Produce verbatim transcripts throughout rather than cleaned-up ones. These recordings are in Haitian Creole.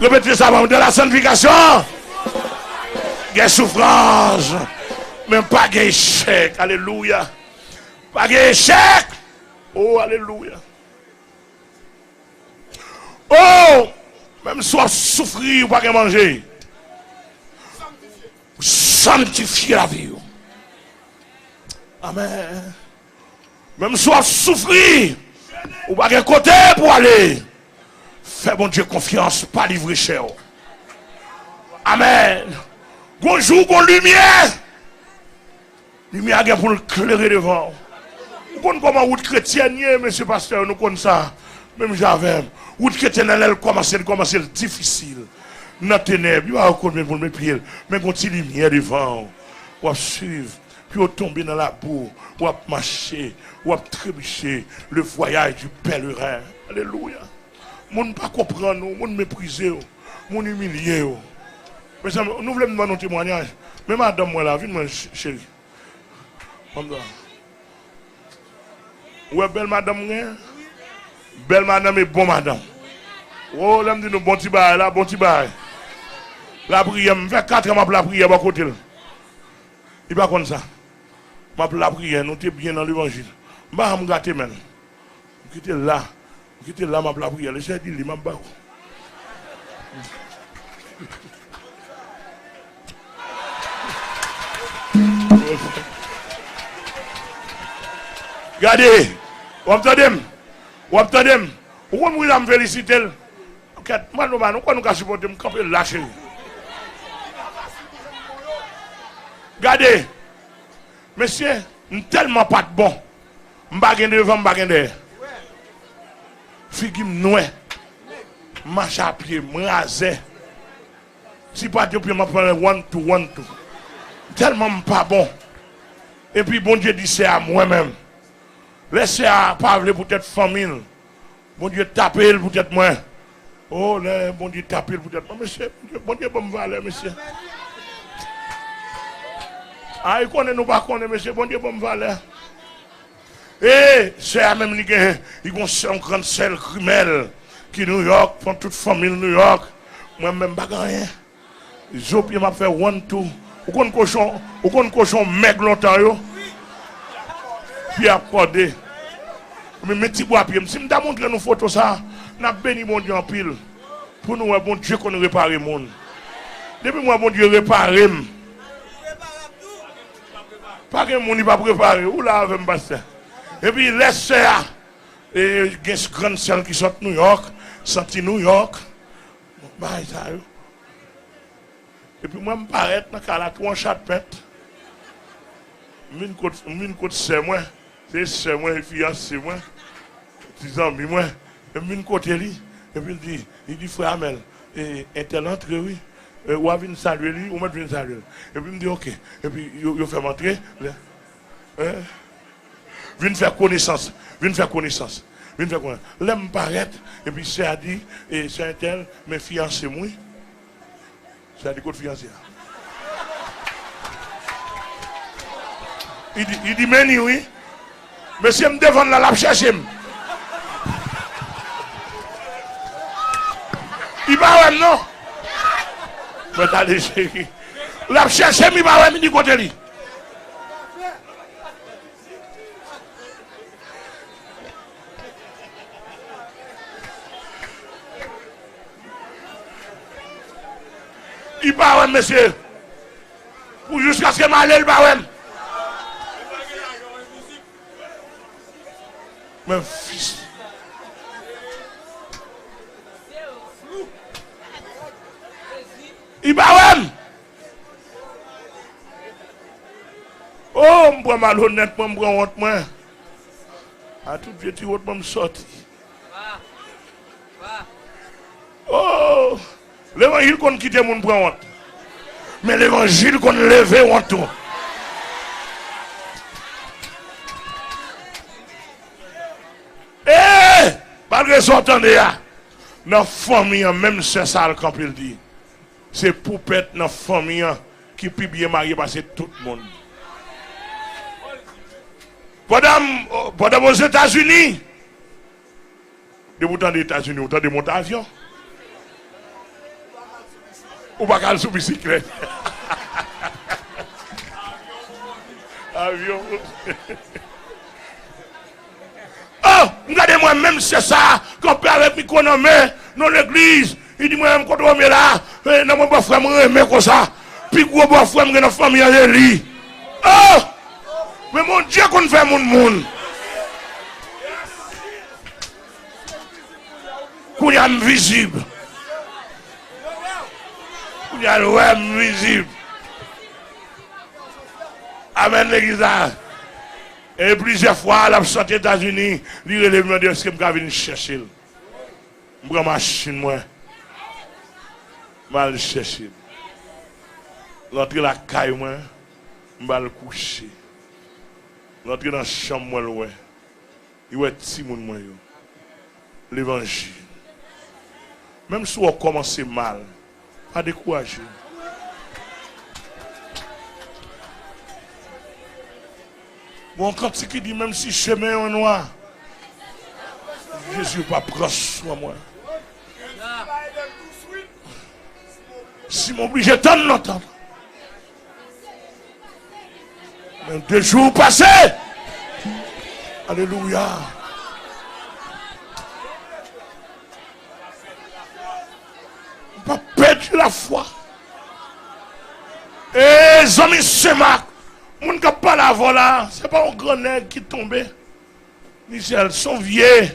Repete sa, mwen, dans la sanctification, gen soufrans, men pa gen echèk. Alelouya. Pa gen echèk. Oh, alelouya. Oh, menm si w ap soufri, ou pa gen manje. Sanctifye lavi w. Amèn. Menm si w ap soufri, ou pa gen kote pou ale. Fè Bondye konfyans, pa livre chè w. Amèn. Gon jou, gon limyè. Limyè a gen pou l klere devan w. Ou konn kòman wout kretyèn ye, mesye pastè, nou konn sa. Menm jan avè m. Wout kretyèn nan, lè l kòmanse, l kòmanse l difisil. Nan tenèb, li pa wè kote pou l met pye l. Men gon ti limyè devan w. W ap swiv. Pye w tonbe nan labou, w ap mache, w ap trebiche, le voyage du pèlerin. Alelouya. Moun pa konprann ou, moun meprize w, moun imilye w. Mezanmi, nou vle m ban nou temwayaj? Men madanm mwen la, vin mwen, ch-, cheri. Kòmsa. Ou wè bèl madanm mwen? Bèl madanm e bon madanm. O, lè m di nou bon ti bagay la, bon ti bagay. Lapriyè, m fè kat an m ap lapriyè bò kote l. Li pa konn sa. M ap lapriyè, nou te byen nan levanjil. M pa janm gate men l. M kite l la. M kite l la, m ap lapriyè. Lesyèl di li, m ap ba ou. Gade, w ap tande m? W ap tande m? Ou konn moun la m felisite l? Kèt, mwen nou ba nou, kwè nou ka sipòte m, kanpe la, cheri. Gade, mesye, m tèlman pa t bon. M pa gen devan, m pa gen dèyè. Figi m nwè. M mache a pye, m razè. Si pa t yon pye, m ap pran one, two, one, two. Tèlman m pa bon. Epi Bondye di sè a mwen menm. Lè sè a pa vle poutèt fanmi l, Bondye tape l poutèt mwen. O, lè Bondye tape l poutèt mwen, mesye, Bondye, Bondye ban m valè, mesye. A, li konnen nou pa konnen, mesye, Bondye ban m valè. E, sè a menm, li gen, li gon sè, yon grann sè l, grimèl, ki Nouyòk, pran tout fanmi l Nouyòk. Mwen menm, m pa gen anyen. Zo pye m ap fè one two. Ou konn kochon, ou konn kochon mèg lontan yo? Pye ap kòde. Men, men ti bwa pye m. Si m ta montre nou foto sa, n ap beni Bondye anpil. Pou nou wè Bondye konn repare moun. Depi m wè Bondye repare m, pa gen moun li p ap repare. Ou la avè m, pastè. Epi lè sè a, e, gen grann sè l ki sot Nouyòk, santi Nouyòk, bagay sa yo. Epi mwen, m parèt nan kay la tou an chatpent. M vin kot, m vin kot sè mwen. Se sè mwen, fiyanse mwen, ti zanmi mwen. E m vin kote li. Epi l di, li di, "Frè Amèl, e, entèl antre wi. E, w a vin salye li, ou mèt vin salye l." Epi m di, "Oke." Epi yo, yo fè m antre. Lè, eh, vin fè konesans. Vin fè konesans. Vin fè konesans. Lè m parèt, epi sè a di, e, "Sè entèl, men fiyanse m wi." Sa di kot fiyanse a. Li di, li di, "Men ni wi. Mesye m devan l la, l ap chèche m." Li pa wè m non. Mwen tande cheri. L ap chèche m, li pa wè m, li di, "Kote li?" Li pa wè m, mesye. Pou jiskaske m ale, li pa wè m. Men fis. Li pa wè m. Oh, m pran malonèt mwen, m pran wont mwen. A tout vye ti wont mwen, m sòti. Oh, levanjil konn kite moun pran wont. Men levanjil konn leve wont tou. E, malgre sa w tande a, nan fanmi an, menm sè sa al kanpe, l di, se poupèt nan fanmi an ki pi byen marye pase tout moun. Pandan m, pandan m Ozetazini, depi w tande Etazini, w tande monte avyon. Ou pa ka al sou bisiklèt. Avyon. Oh, m gade mwen, menm sè sa kanpe avèk mikwo nan men, nan legliz. Li di mwen, "Menm kote w ye la, eh, nan mwen bòfrè m renmen konsa. Pi gwo bòfrè m gen nan fanmi an se li." Oh! Men Bondye konn fè moun moun. Kounye a m vizib. Kounye a l wè m vizib. Amèn, legliz la. E plizyè fwa, l ap soti Etazini, li rele m, mande èske m ka vin chèche l. M pran machin mwen, m al chèche l. L antre lakay mwen, m ba l kouche. L antre nan chanm mwen, l wè. Li wè timoun mwen yo. Levanjil. Menm si w kòmanse mal, pa dekouraje. Gon kantik ki di, menm si chemen an nwa, Jezi pa pran swen mwen. Si m oblije tann lontan, men de jou pase. Alelouya. M pa pèdi lafwa. E zanmi Senmak, moun k ap pale avè w la, se pa yon gran nèg ki tonbe. Michel, se yon vye,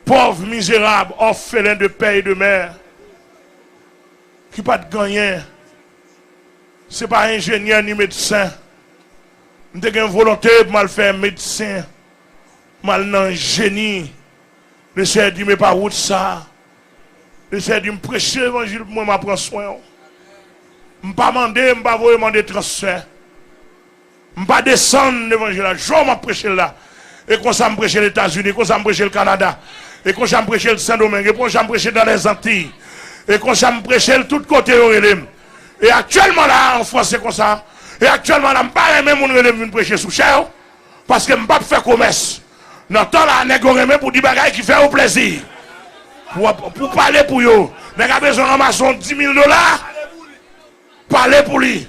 pòv, mizerab, òfelen de pè e de mè, ki pa t gen anyen. Se pa enjenyè ni medsen. M te gen volonte pou m al fè medsen. M al nan jeni. Lesenyè di m, "E pa wout sa." Lesenyè di m, "Preche levanjil pou mwen, m a pran swen w." M pa mande, m pa voye mande transfè. M pa desann levanjil la. Jan m ap preche l la. E konsa m preche l Etazini, e konsa m preche l Kanada, e konsa m preche l Sendomeng, e konsa m preche dan Lèzantiy, e konsa m preche l tout kote yo rele m. E aktyèlman la, an Frans, se konsa. E aktyèlman la, m pa renmen moun rele m vin preche sou chè yo, paske m p ap fè komès. Nan tan la, nèg yo renmen pou di bagay ki fè yo plezi. Pou, pou pale pou yo. Nèg la bezwen ranmase yon dis mil dola, pale pou li.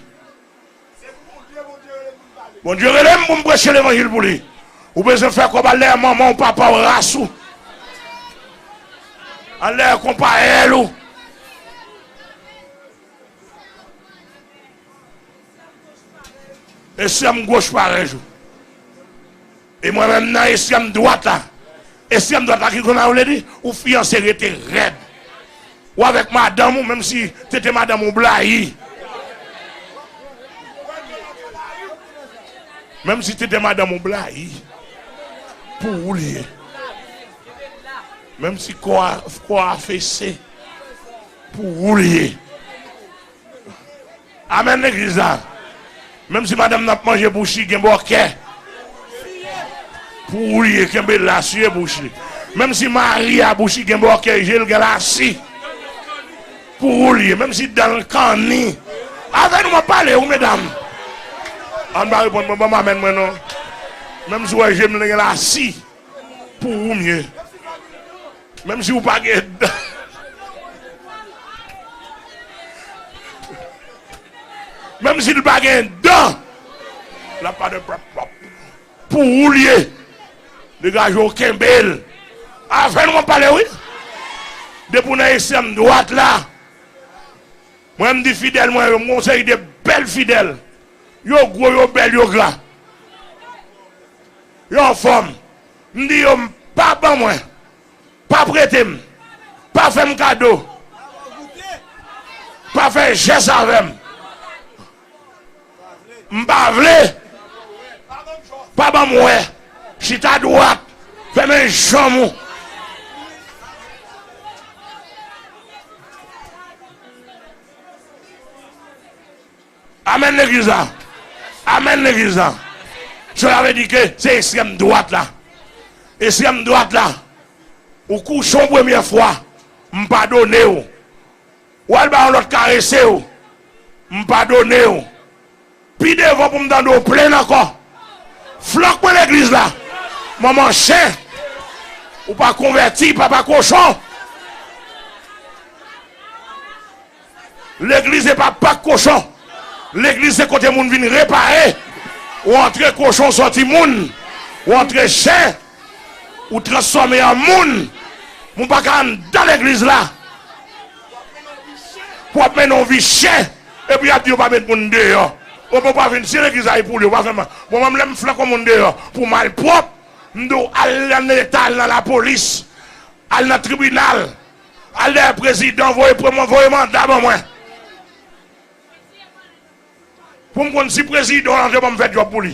Bondye rele m pou m preche levanjil pou li. Ou bezwen fè kòb, al dèyè manman w, papa w, ras ou. Al dèyè konpayèl ou. Esyèm goch parèj ou. E mwen menm nan esyèm dwat la. Esyèm dwat la ki konn a vle di, ou fiyanse rete rèd. Ou avèk madanm ou, menm si tete madanm ou blayi. Menm si tete madanm ou blayi. Pou ou li ye. Menm si kò a, kò a fese. Pou ou li ye. Amèn, legliz la. Menm si madanm nan ap manje bouchi, gen bòkè. Pou ou li ye, kenbe la, siye bouchi. Menm si mari a bouchi, gen bòkè, je l gen lasi. Pou ou li ye, menm si dan l kanni. Avè nou m ap pale, wi, medam. Ann pa reponn mwen, ban m amèn mwen non. Menm si w wè je m gen lasi. Pou ou m ye. Menm si w pa gen dan. Menm si l pa gen dan. L ap pale pwòp pwòp. Pou ou l ye. Degaje w kenbe l. Afè nou ap pale wi. Depi w nan estrèm dwat la. Mwen m di fidèl mwen yo, m gon seri de bèl fidèl. Yo gwo, yo bèl, yo gra. Yo anfòm. M di yo, pa ban mwen. Pa prete m. Pa fè m kado. Pa fè jès avè m. M pa vle. Pa ban m wè. Chita dwat. Fèmen janm ou. Amèn legliz la. Amèn legliz la. Sa vle di ke se ekstrèm dwat la. Ekstrèm dwat la. Ou kouche yon premyè fwa, m padone w. W al ba yon lòt karese w, m padone w. Pi devan pou m tande w plenn ankò. Flank mwen legliz la. Manman chen. Ou pa konvèti, papa kochon. Legliz se pa pak kochon. Legliz se kote moun vin repare. Ou antre kochon, sòti moun. Ou antre chen, ou transfòme an moun. Moun pa ka anndan legliz la. Pou ap mennen yon vi chen. Epi y ap di yo pa met moun deyò. Ou pa vin si legliz la e pou li, ou pa fè mal. Bon, mwen, lè m flanke yon moun deyò pou malpwòp, m di w al nan leta, al nan lapolis, al nan tribinal, al dèyè prezidan, voye, voye manda ban mwen. Pou m konn si prezidan an te ban m fè djòb pou li.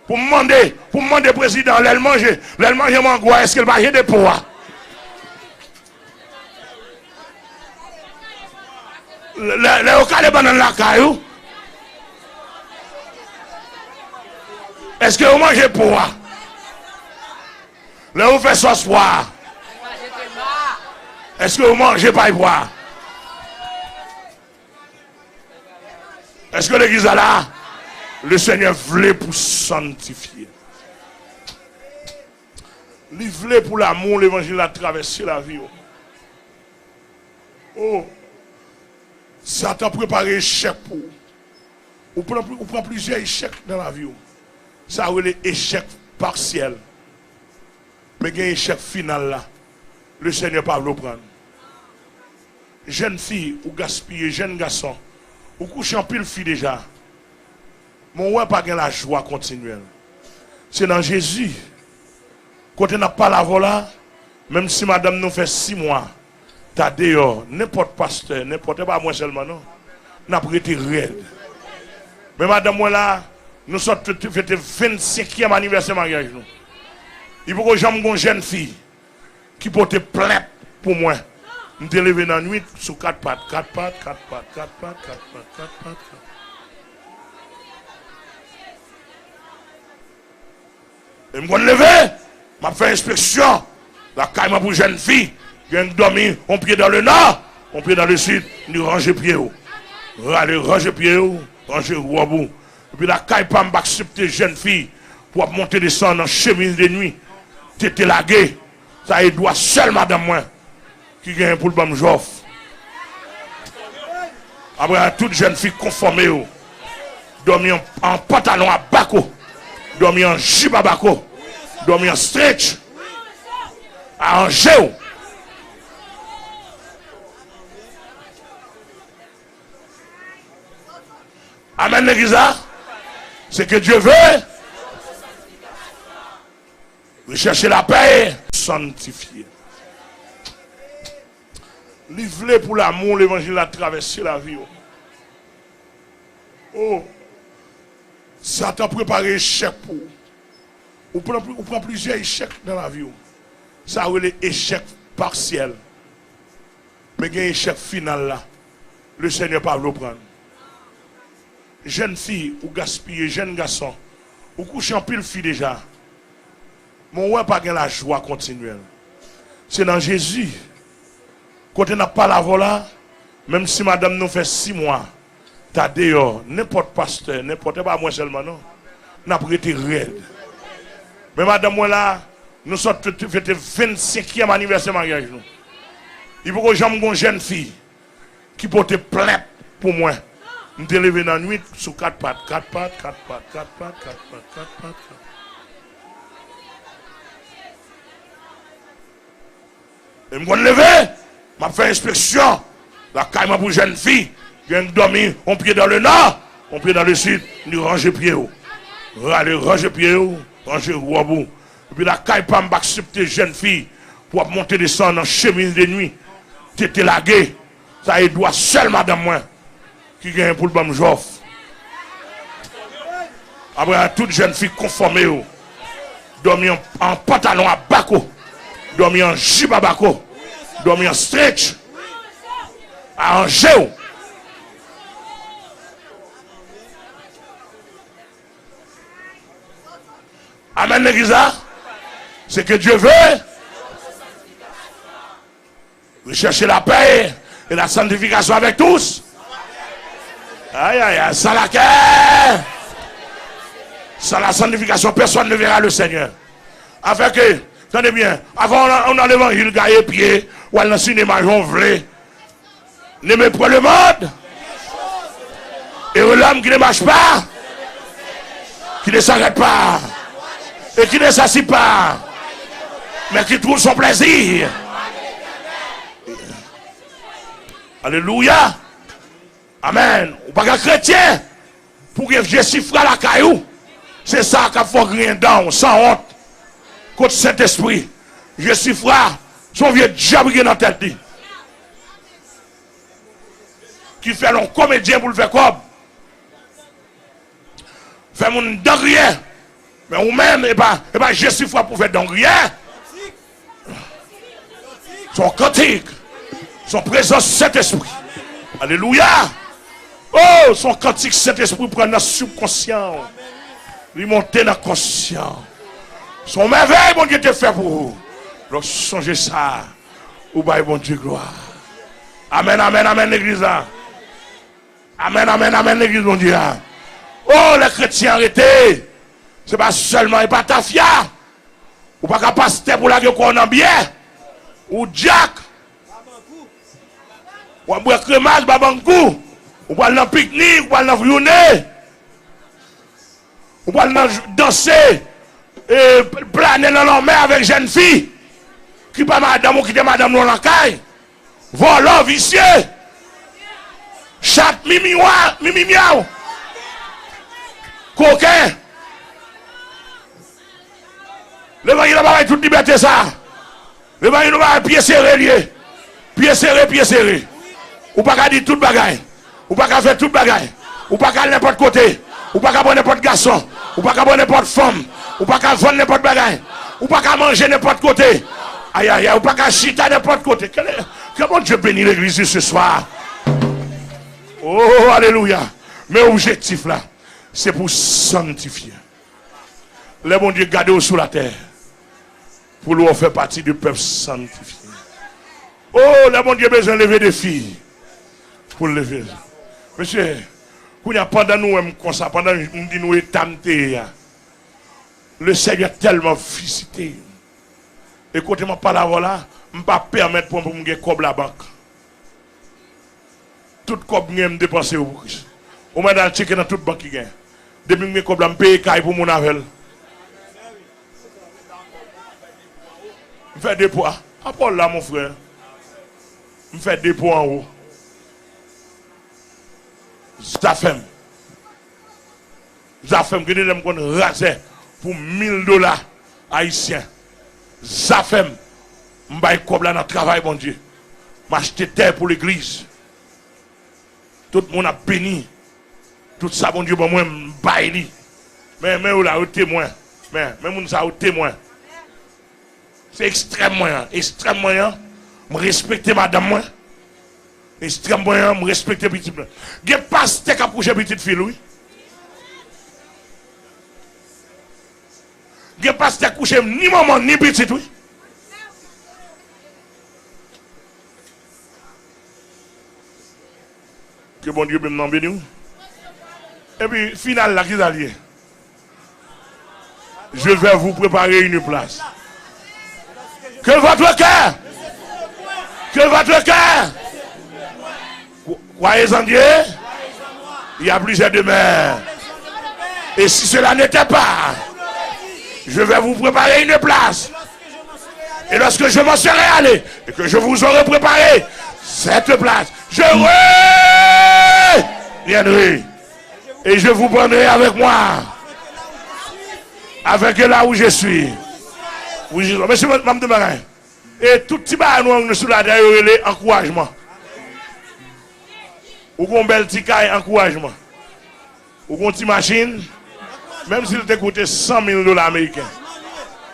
Pou m mande, pou m mande prezidan, lè l manje, lè l manje mango a, èske l pa jete po a? Lè, lè yo kale bannann lakay ou, èske yo manje po a? Lè yo fè sòs pwa a, èske yo manje pay pwa a? Èske legliz la la? Le Senyè vle pou santifye. Li vle pou lamou levanjil la travèse lavi w. O, Satan prepare echèk pou ou. Ou pran, ou pran plizyè echèk nan lavi w. Sa yo rele echèk pasyèl. Men gen echèk final la. Le Senyè pa vle w pran l. Jèn fi, ou gaspiye, jèn gason, ou kouche anpil fi deja. Men w wè pa gen lajwa kontinyèl. Se nan Jezi. Kote n ap pale avè w la, menm si madanm nou fè sis mwa, ta deyò, nenpòt pastè, nenpòt, e pa mwen sèlman non. N ap rete rèd. Men madanm mwen la, nou sot fete vennsenkyèm anivèsè maryaj nou. Li poko janm gon jèn fi ki pote plent pou mwen. M te leve nan nuit sou kat pat, kat pat, kat pat, kat pat, kat pat, kat pat, kat pat. E m konn leve, m ap fè enspeksyon. Lakay mwen pou jèn fi, gen k dòmi, yon pye dans le nord, yon pye dans le sud. M di ranje pye w. Rale, ranje pye w, ranje wòb ou. Epi lakay pa m, m pa aksepte jèn fi pou ap monte desann nan chemiz de nuit, tete lage. Sa e dwa sèl madanm mwen ki genyen pou l ban m jòf. Apre a, tout jèn fi konfòme yo. Dòmi an, an pantalon a bako. Dòmi an jip a bako. Dòmi an stretch. Aranje w. Amèn, legliz la. Ce que Dieu veut. Recherchez la paix, sanctifiez. Li vle pou lamou levanjil la travèse lavi w. O, Satan prepare echèk pou ou. Ou pran, ou pran plizyè echèk nan lavi w. Sa yo rele echèk pasyèl. Men gen echèk final la. Le Senyè pa vle w pran l. Jèn fi, ou gaspiye, jèn gason, ou kouche anpil fi deja. Men w wè pa gen lajwa kontinyèl. Se nan Jezi. Kote n ap pale avè w la, menm si madanm nou fè sis mwa, ta deyò, nenpòt pastè, nenpòt, e pa mwen sèlman non. N ap rete rèd. Men madanm mwen la, nou sot fete vennsenkyèm anivèsè maryaj nou. Li poko janm gon jèn fi ki pote plent pou mwen. M te leve nan nuit sou kat pat, kat pat, kat pat, kat pat, kat pat, kat pat, kat pat. E m konn leve, m ap fè enspeksyon. Lakay mwen pou jèn fi, gen k dòmi, yon pye dans le nord, yon pye dans le sud. M di ranje pye w. Rale, ranje pye w, ranje wòb ou. Epi lakay pa m, m pa aksepte jèn fi pou ap monte desann nan chemiz de nuit, tete lage. Sa e dwa sèl madanm mwen ki genyen pou l ban m jòf. Apre a, tout jèn fi konfòme yo. Dòmi an, an pantalon a bako. Dòmi an jip a bako. Dòmi an stretch. Aranje w. Amèn, legliz la. Ce que Dieu veut. Recherchez la paix et la sanctification avec tous. Aïe, aïe, aïe, sans laquelle, sans la sanctification, personne ne verra le Seigneur. Afin que Tande byen, avan w nan levanjil, gaye pye, w al nan sinema jan w vle. Ne mépris le monde. Heureux l'homme qui ne marche pas, qui ne s'arrête pas, et qui ne s'assied pas, mais qui trouve son plaisir. Alelouya. Amèn. Ou pa ka kretyen pou gen vye sifra lakay ou. Se sa k ap fè w griyen dan w, sanwont, kont Sentespri. Vye sifra, se yon vye dyab ki gen nan tèt li. Ki fè l yon komedyen pou l fè kòb. Fè moun dan griyen. Men ou menm, e pa, e pa je sifra pou fè dan griyen. Se yon kantik. Se yon prezans Sentespri. Alelouya. Oh, se yon kantik Sentespri pran nan sibkonsyan w. Li monte nan konsyan w. Se yon mèvèy Bondye te fè pou ou. Lè w sonje sa, ou bay Bondye glwa. Amèn, amèn, amèn, legliz la. Amèn, amèn, amèn, legliz Bondye a. Oh, lè kretyen an rete, se pa sèlman, e pa tafya. Ou pa ka pastè pou lage kò w nan byè. Ou dyak. W ap bwè kremaj, babangou. Ou pral nan piknik, ou pral nan vyoune. Ou pral nan danse, e, plane nan lanmè avèk jèn fi ki pa madanm ou, kite madanm nou lakay. Vòlò, visye. Chat, mimi wa, mimi myaw. Koken. Levanjil la pa bay tout libète sa. Levanjil la pa bay pye sere l ye. Pye sere, pye sere. Ou pa ka di tout bagay. Ou pa ka fè tout bagay. Ou pa ka al nenpòt kote. Ou pa ka pran nenpòt gason. Ou pa ka pran nenpòt fanm. Ou pa ka vann nenpòt bagay. Ou pa ka manje nenpòt kote. Ayayay, ou pa ka chita nenpòt kote. Ke, ke Bondye beni legliz li se swa. Oh, alelouya. Men objektif la, se pou w sanntifye. Lè Bondye gade w sou latè, pou l wè w fè pati de pèp sanntifye. Oh, lè Bondye bezwen leve defi, pou l leve. Mesye, kounye a, pandan nou wè m konsa, pandan m di nou eta m te ye a, le Seigneur tèlman vizite m. E kote m ap pale avè w la, m pa pèmèt pou m gen kòb labank. Tout kòb m gen, m depanse yo pou Kris. Ou mèt al tcheke nan tout bank ki gen. Depi m gen kòb la, m peye kay pou moun avè l. M fè depo a. Apòl la, mon frè. M fè depo anwo. Zafèm. Zafèm, gen de lè m konn razè pou mil dola ayisyen. Zafèm, m bay kòb la nan travay Bondye. M achte tè pou legliz. Tout moun ap beni. Tout sa Bondye ban mwen, m bay li. Men, men yo la, yo temwen. Men, men moun sa yo temwen. Se ekstrèm mwen an. Ekstrèm mwen an, m respekte madanm mwen. Ekstrèm mwen an, m respekte pitit mwen. Gen pastè k ap kouche pitit fi l, wi. Gen pastè k kouche ni manman, ni pitit, wi. Ke Bondye menm nan beni w. Epi, final la, ki sa l ye? Je vais vous préparer une place. Que votre cœur, que votre cœur, croyez en Dieu, il y a plusieurs demeures. Et si cela n'était pas, je vais vous préparer une place. Et lorsque je m'en serai allé, et que je vous aurai préparé cette place, je reviendrai. Et je vous prendrai avec moi. Afin que là où je suis, vous y soyez. Mesye, m ap di bagay. E tout ti bagay nou an sou latè yo rele ankourajman. Ou gon bèl ti kay, ankourajman. Ou gon ti machin, menm si l te koute san mil dola ameriken.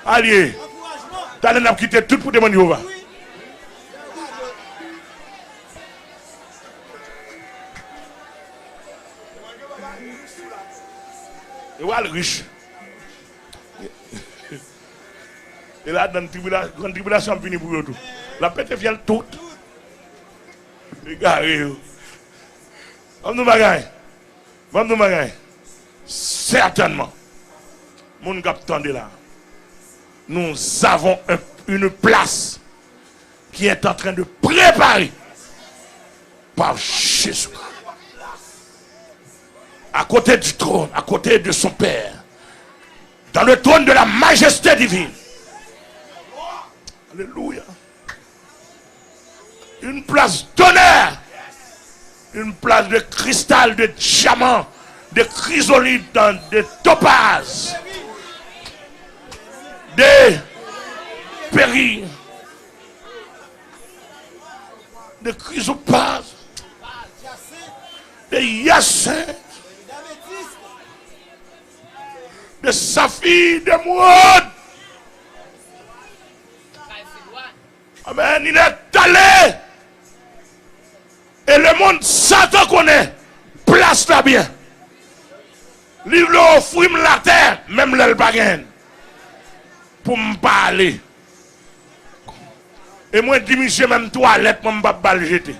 Alye, talè n ap kite tout pou temwen Jewova. E w al rich. E ladan tribila-, grann tribilasyon ap vini pou yo tou. L ap pete fyèl tout. Egare yo. Ban m nou bagay. Ban m nou bagay. Sètènman, moun k ap tande la, Nous avons un- une place qui est en train de préparer par Jésus-Christ. À côté du trône, à côté de son Père, dans le trône de la majesté divine. Alléluia. Une place d'honneur, une place de cristal, de diamant, de chrysolithe, de topaz, de péri, de chrysoprase, de hyacinthe, de saphir, d'émeraude. Amen. Il est allé. E lemonn Satan konnen plas la byen. Li vle ofri m latè, menm lè l pa genyen l, pou m pa ale. E mwen di misye menm twalèt mwen m p ap ba l jete.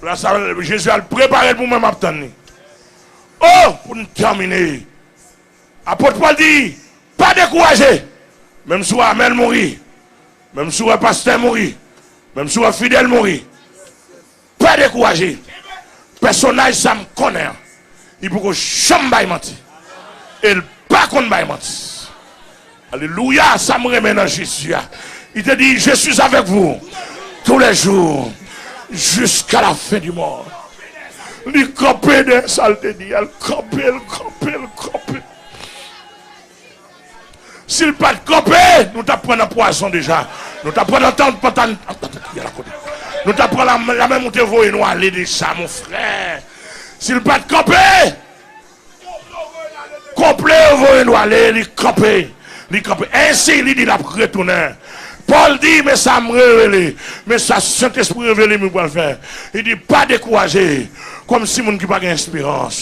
La sa, Jezi al prepare l pou mwen, m ap tann li. Oh, pou n tèmine. Apot Pòl di, pa dekouraje. Menm si w wè Amèl mouri, menm si w wè pastè mouri, menm si w wè Fidèl mouri, pa dekouraje. Pèsonaj sa m konnen an, li poko janm bay manti. E l pa konn bay manti. Alelouya, sa m renmen nan Jezi a. Li te di, je suis avec vous tous les jours, jusqu'à la fin du monde. Li kanpe dèyè sa l te di a, l kanpe, l kanpe, l kanpe. Si l pa t kanpe, nou t ap pran nan pwazon deja. Nou t ap pran nan tan, pantan, nou t ap pran la, la menm ou te voye nou ale deja, mon frè. Si l pa t kanpe, konplo yo voye nou ale, li kanpe. Li kanpe. Ensi, li di l ap retounen. Pòl di, men sa m revele, men sa Sentespri revele m pral fè. Li di, pa dekouraje, kòmsi moun ki pa gen esperans.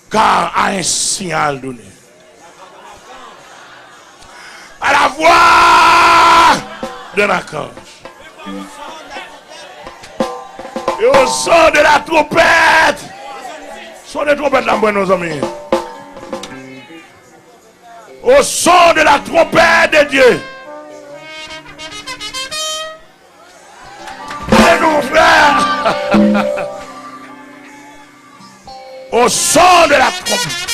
Car à un signal donné, à la voix d'un archange, et au son de la trompette. Sonne tronpèt la, mwen, nos amis. Au son de la trompette de Dieu. Alléluia, frère. Au son de la trompette.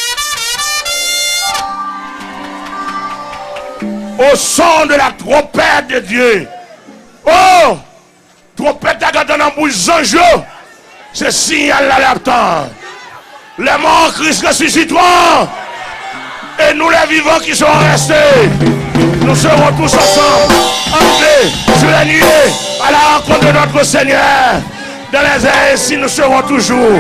Au son de la trompette de Dieu. Oh! Tronpèt la gentan nan bouch zanj yo. Se siyal la l ap tann. Les morts en Christ ressusciteront. Et nous, les vivants qui serons restés, nous serons tous ensemble, enlevés sur les nuées, à la rencontre de notre Seigneur dans les airs. Ainsi, nous serons toujours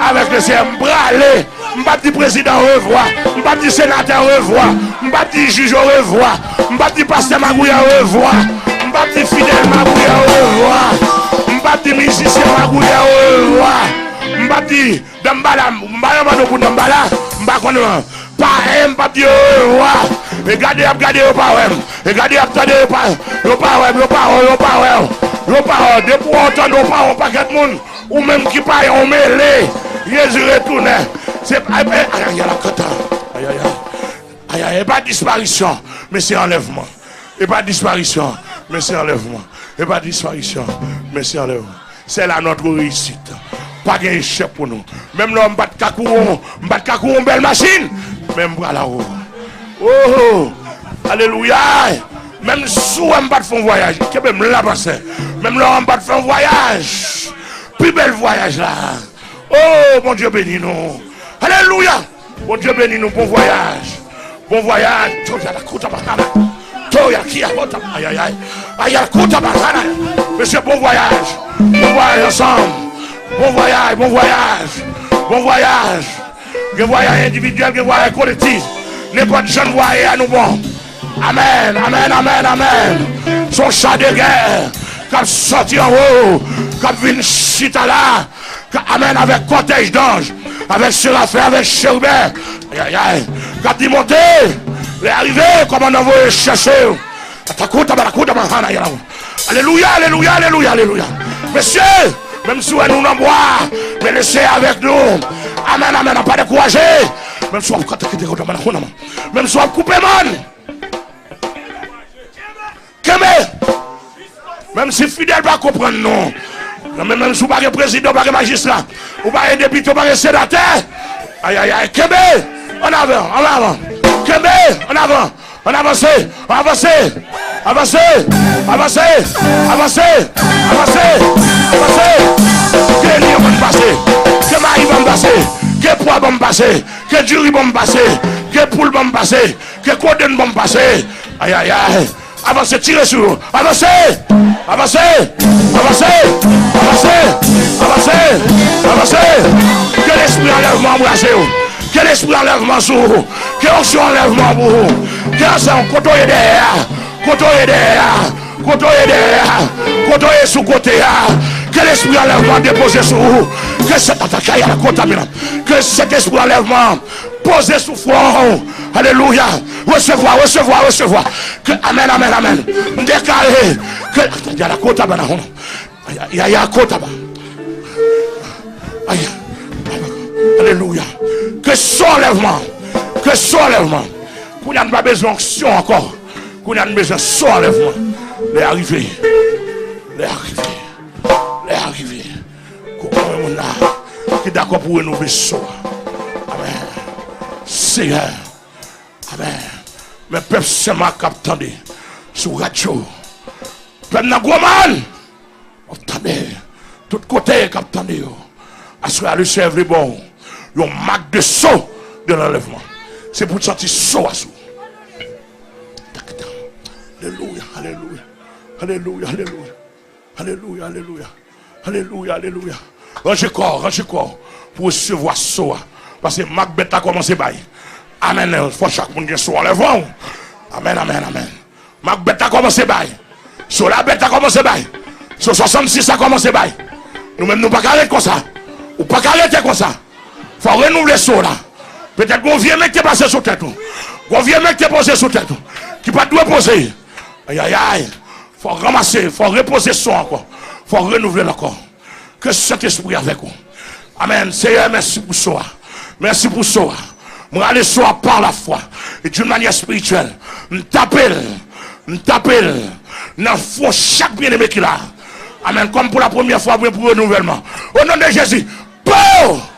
avec le Seigneur. M prale, m p ap di prezidan orevwa, m p ap di senatè orevwa, m p ap di jij orevwa, m p ap di pastè Magouya orevwa, m p ap di Fidèl Magouya orevwa, m p ap di mizisyen Magouya orevwa, m p ap di Danmbala, m pa nan mande pou Danmbala, m pa konn, pa, m p ap di yo orevwa. E gade y ap gade, yo pa wè m. E gade y ap tande, yo pa, yo pa wè m, yo pa wè, yo pa wè, yo pa wè. Depi w tande, yo pa wè yon pakèt moun, ou menm ki payen, ou mele. Jezi retounen. Se, ay, ay, ay, ay, ay, la kata. Ay, ay, ay. Ay, ay, e pa disparisyon, men se anlèvman. E pa disparisyon, men se anlèvman. E pa disparisyon, men se anlèvman. C'est là notre réussite. Pa gen echèk pou nou. Menm lè m pa t ka kouri, m pa t ka kouri yon bèl machin, men m pral anwo. Oh, alelouya. Menm si w wè m pa t fè yon vwayaj, kenbe m la, pastè. Menm lè w wè m pa t fè yon vwayaj, pi bèl vwayaj la. Oh, Bondye beni nou. Alelouya. Bondye beni nou. Bon vwayaj. Bon vwayaj. Toya la kouta bakana. Toya ki a bota. Ayayay. Ayay kouta bakana. Mesye, bon vwayaj. Bon vwayaj ansanm. Bon vwayaj, bon vwayaj. Bon vwayaj. Gen vwayaj endividyèl, gen vwayaj kolektif. Nenpòt jan n vwaye a, nou bon. Amèn, amèn, amèn, amèn. Se yon cha de gè k ap sòti anwo, k ap vin chita la. Ka-, amèn, avèk kòtèj danj, avèk serafen, avèk cheriben. Ayayay. K ap di, monte, lè a rive, kòmandan voye chèche w. Atakou, tabalakou, tabahana, yalaw. Alelouya, alelouya, alelouya, alelouya. Mesye, menm si w wè nou nan bwa, men Lesenyè avèk nou. Amèn, amèn, pa dekouraje. Menm si w ap kante kite kote w nan, menm si w ap koupe, man. Kenbe! Menm si Fidel pa konprann nou. Nan, men menm si w pa gen prezidan, w pa gen majistra, ou pa gen depite, w pa gen senatè. Ayayay, kenbe! An avan, an avan. Kenbe! An avan. Ann avanse, ann avanse, avanse, avanse, avanse, avanse, avanse. Ke li an ban m pase, ke mayi ban m pase, ke pwa ban m pase, ke diri ban m pase, ke poul ban m pase, ke kodenn ban m pase. Ayayay. Avanse, tire sou yo. Avanse! Avanse! Avanse! Avanse! Avanse! Avanse! Ke lespri anlèvman anbrase w. Ke lespri anlèvman sou ou. Ke onksyon anlèvman pou ou. Ke ansanm kote w ye dèyè a. Kote w ye dèyè a. Kote w ye dèyè a. Kote w ye sou kote a. Ke lespri anlèvman depoze sou ou. Ke sèt atakaya la kontamina. Ke sèt espri anlèvman poze sou fwon ou. Alelouya. Resevwa, resevwa, resevwa. Ke, amèn, amèn, amèn. M deklare ke, ya la kota bana hono. Ya, ya, ya kota ba. Ay. Alelouya. Ke son anlèvman. Ke son anlèvman. Kounye a nou pa bezwen onksyon ankò. Kounye a nou bezwen son anlèvman. Lè a rive. Lè a rive. Lè a rive. Kou konbyen moun la ki dakò pou renouvle so a? Amèn. Seyè. Amèn. Men pèp Senmak k ap tande sou radyo. Pèp nan gwo, man. W ap tande tout kote k ap tande yo. Aswè a, Lesenyè vle ba w yon mak de so de lanlèvman. Se pou w santi so a sou. Alelouya, alelouya. Alelouya, alelouya. Alelouya, alelouya. Alelouya, alelouya. Ranje kò w, ranje kò w pou resevwa so a. Paske mak bèt la kòmanse bay. Amèn. Fò chak moun gen so anlèvman w. Amèn, amèn, amèn. Mak bèt la kòmanse bay. So la bèt la kòmanse bay. So swasannsis la kòmanse bay. Nou menm nou pa ka ret konsa. Ou pa ka rete konsa. Fò w renouvle so la. Petèt gon vye men k te pase sou tèt ou. Gon vye men k te poze sou tèt ou. Ki pa t dwe poze. Ayayay. Fò w ranmase, fò w repoze so ankò. Fò w renouvle l ankò. Ke Sentespri avèk ou. Amèn. Seyè, mèsi pou so a. Mèsi pou so a. M rale so a pa lafwa. E d'une manière spirituelle. M tape l. M tape l. Nan fwon chak byeneme ki la. Amèn. Kòm pou la premyè fwa, mwen pou renouvèlman. O non de Jezi. Po!